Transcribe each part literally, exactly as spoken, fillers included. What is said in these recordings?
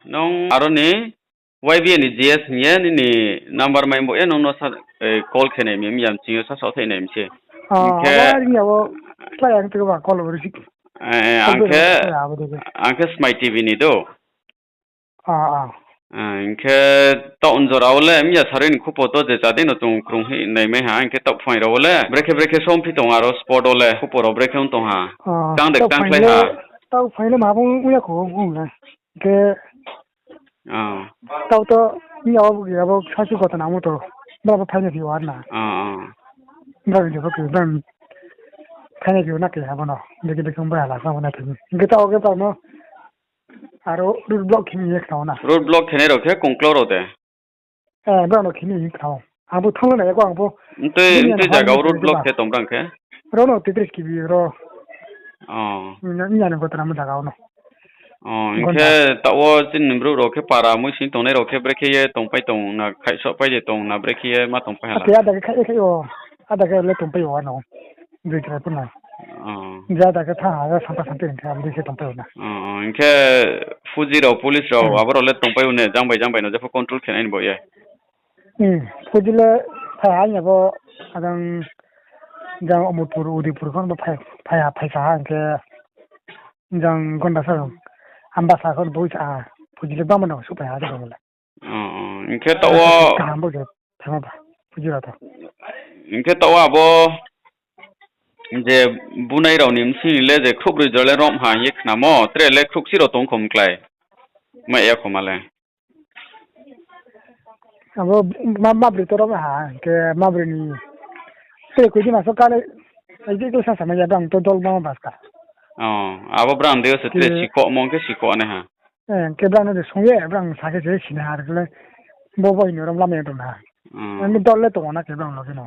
Nung aro ni Y B A ni G S hing ye nini number mai bo ye nung no sa, call khe nai mi, miyam ching yo sa saohthai nai mi se. Hing khe, abo ri ya wo, slái ang tei ba call ri si. Ang khe, ang khe Smai T V ni do. Hing khe taoh jora wo le miya sarui ni khupo to je chadei no chung krung hi nai mai ha, hing khe taoh phaing rao wo le brekhe brekhe songphi tong aro spot wo le khupo rao brekhe ong tong ha. Tang de tang khlai ha. Taoh phaing le ma bo ong ya kho ong na. Hing khe taoh to miya wo bo khe abo sasu kota nangmo to. Bra bo phainai phi o ar na. Bra ni jepho khe bra phainai phi o na khe abo no. Brekhe brekhe ong bai ha la sa bo na thai. Hing khe taoh khe taoh no aro road block khe ni ye khna o na. Road block khenai rao khe kongklo rao de. Brao no khe ni ye khna o. Ang bo thanng le nai ya kho ang bo. Mtui, mtui zaga wo road block khe tong brang khe? Ro no tetris kibi ro. Miya ni gotana mo zaga wo no. Hing khe taoh wo chini brouh rao khe para muising tongnai rao khe brekhe ye tongpai tong na, khaihsohpai de tong na, brekhe ye ma tongpai ha la? Ada khe khaih ye khaih o. Ada khe le tongpai o ano. Broi chrai pho no. Je ada khe thanng ha, sampa sampi hing khe abo dei khe tongpai o na. Hing khe fuji rao, police rao, abo rao le tongpai o ne, jang bai jang bai no jepho control khe nai ni bo ye? Fuji le phai ha, abo ajang jang Omorpur, Udaipur kho bo phai ha, phai sa ha, hing khe jang Gondasa, Ambasa kho bo sa ha, fuji le bangma no souhphai ha, abo le. Hing khe taoh wo kaham bo je thanngmo ba, fuji rao to. Hing khe taoh wo abo je bunai rao ni bsing ni le je khrouhbroi jora le rom ha hing ye khnamo, tre le khrouhsi rao tong kho mklái. Mai ya kho ma le. Abo ma, ma broi to rom ha, hing khe ma broi ni. Tre koi di ma so ka le, ai di khe sa sa mai ya, brang to dol ma baska. Abo brang dei yo se tre sikhohmo hing khe sikhoh nai ha. Hing khe brang no je song ye, brang sa khe se sinai ha, ar khe le bo bo hing ni rom lamai ya tong na. Dol le tong o na khe brang loge no.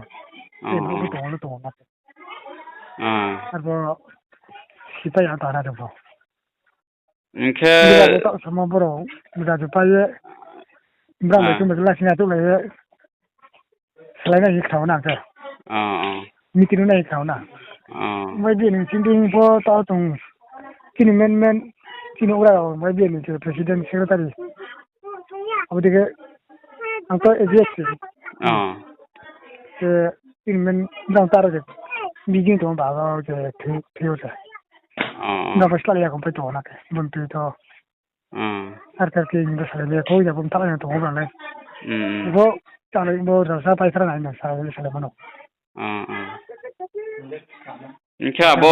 Tre brouh le tong o le tong o na khe. Arbo sipai ya tara de bo. Hing khe buja je taoh samo borao, buja je pai ye, brang bai chung bai lasing ya touhlai ye, salai nai hing khna o na khe. Meeting nai hing khna o na. Bai bini chini dei pho taoh tong, chini main main, chini ura rao bai bini president, secretary. Abo dei khe ang to A G S se. Khe chini main brang taro je meeting tong ba abo je thing yo se. Brang bai slái ya kho pai tong o na khe, bo tui to. Ar kar khe hing bo salai le kho ya bo mthalai no tong o brang le. Bo chalai bo rasa pai thara nai no salai le salai mano. Hing khe abo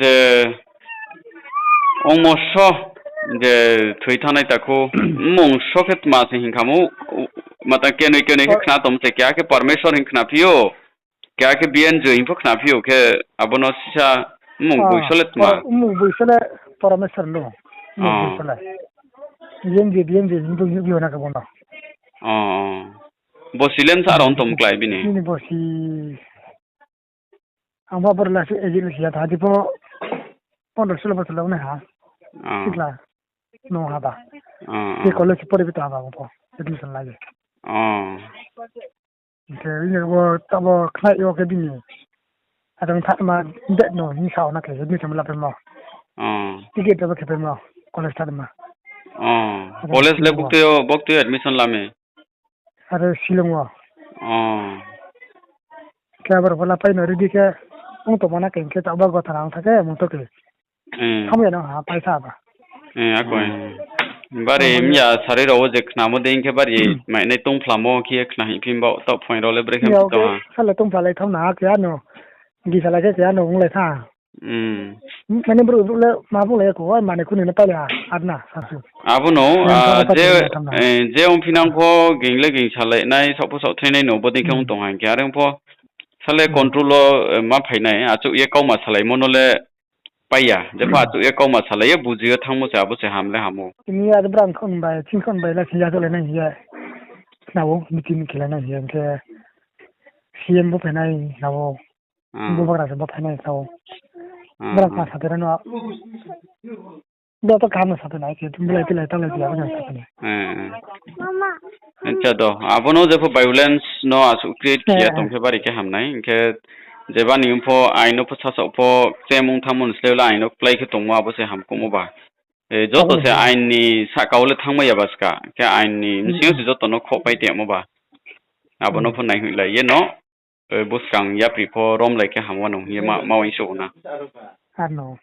je ongmo so je thoi thanngnai takhu, mmung so khe tma se hing kha mo, mata kenoi kenoi khe khna tongmo se, keha khe Parmeswar hing khna phi ou, keha khe Bienjoi hing pho khna phi ou, khe abo no sisa mmung boi so le tma? Mmung boi so le Parmeswar no. Mmung boi so le. Bienjoi, Bienjoi hing pho hing phi ou na khe bo no. Bosi le bsa rao tong klái bini? Nini bosi. Ang ba boro le se age le si ya tha, di pho pondro solo bochor le ongnai ha. Sikla no ha ba. Khe college pori bi tong ha ba bo pho admission la ye. Hing khe bini bo tabo khnai yo khe bini. Atang tha ma date no hing sa o na khe admission la paimo. Ticket rao bo khe paimo college thanngma. College le buktui yo, buktui yo admission la mi? Aro Shillong wo. Khe abo rao pho la pai no ready khe ong tongmo na khe, hing khe taoh ba gotha rao ong tha khe mung to khe. Thanngmo ya no ha paisa ba. Akoi. Bari mya sarui rao wo je khnamo dei hing khe bari mainai tongphlamo khe ye khna hing phi ba taoh phaing rao le brekhe tong ha. Sale tongphla lai thanng na khe ano. Gisa lai khe khe ano onglai tha. Mane brouh brouh le ma bung lai ya kho, ai mane khuni no pailai ha, ar na, sasu. Abo no, je ongphi nang pho, ging le ging salai nai, saoh pho saoh thainai no, bodei khe ong tong ha hing khe, are ong pho, sale control wo ma phai nai, achouh ye kauma salaimo no le pai ya, jepho achouh ye kauma salai ye buji ye thanngmo se, abo se ham le ham ou. Tini ya brang khon bai, ching khon bai le sing ya kholai nai hing ye, khna ou, meeting khelai nai hing ye, hing khe C M bo phai nai, khna ou. Bubagra se bo phai nai sao. Bra kma sa tera no. Bra to kaham no sa tera nai khe, bulai tilai talai tilai bo sa tera. Acha do, abo no jepho violence no asuh create khe ya tong khe bari khe ham nai, hing khe jeba ni pho ain no pho sasaoh pho kchemung thanngmo ni slái le ain no kplái khe tongmo abo se hamkuhmo ba. Joto se ain ni sahka wo le thanngmai ya ba ska, khe ain ni bsing yo se joto no khohpai tongmo ba. Abo no pho naihoihlai ye no, buskang yapri pho romlai khe ham wanou hing ye ma uaingsouh na. Ano.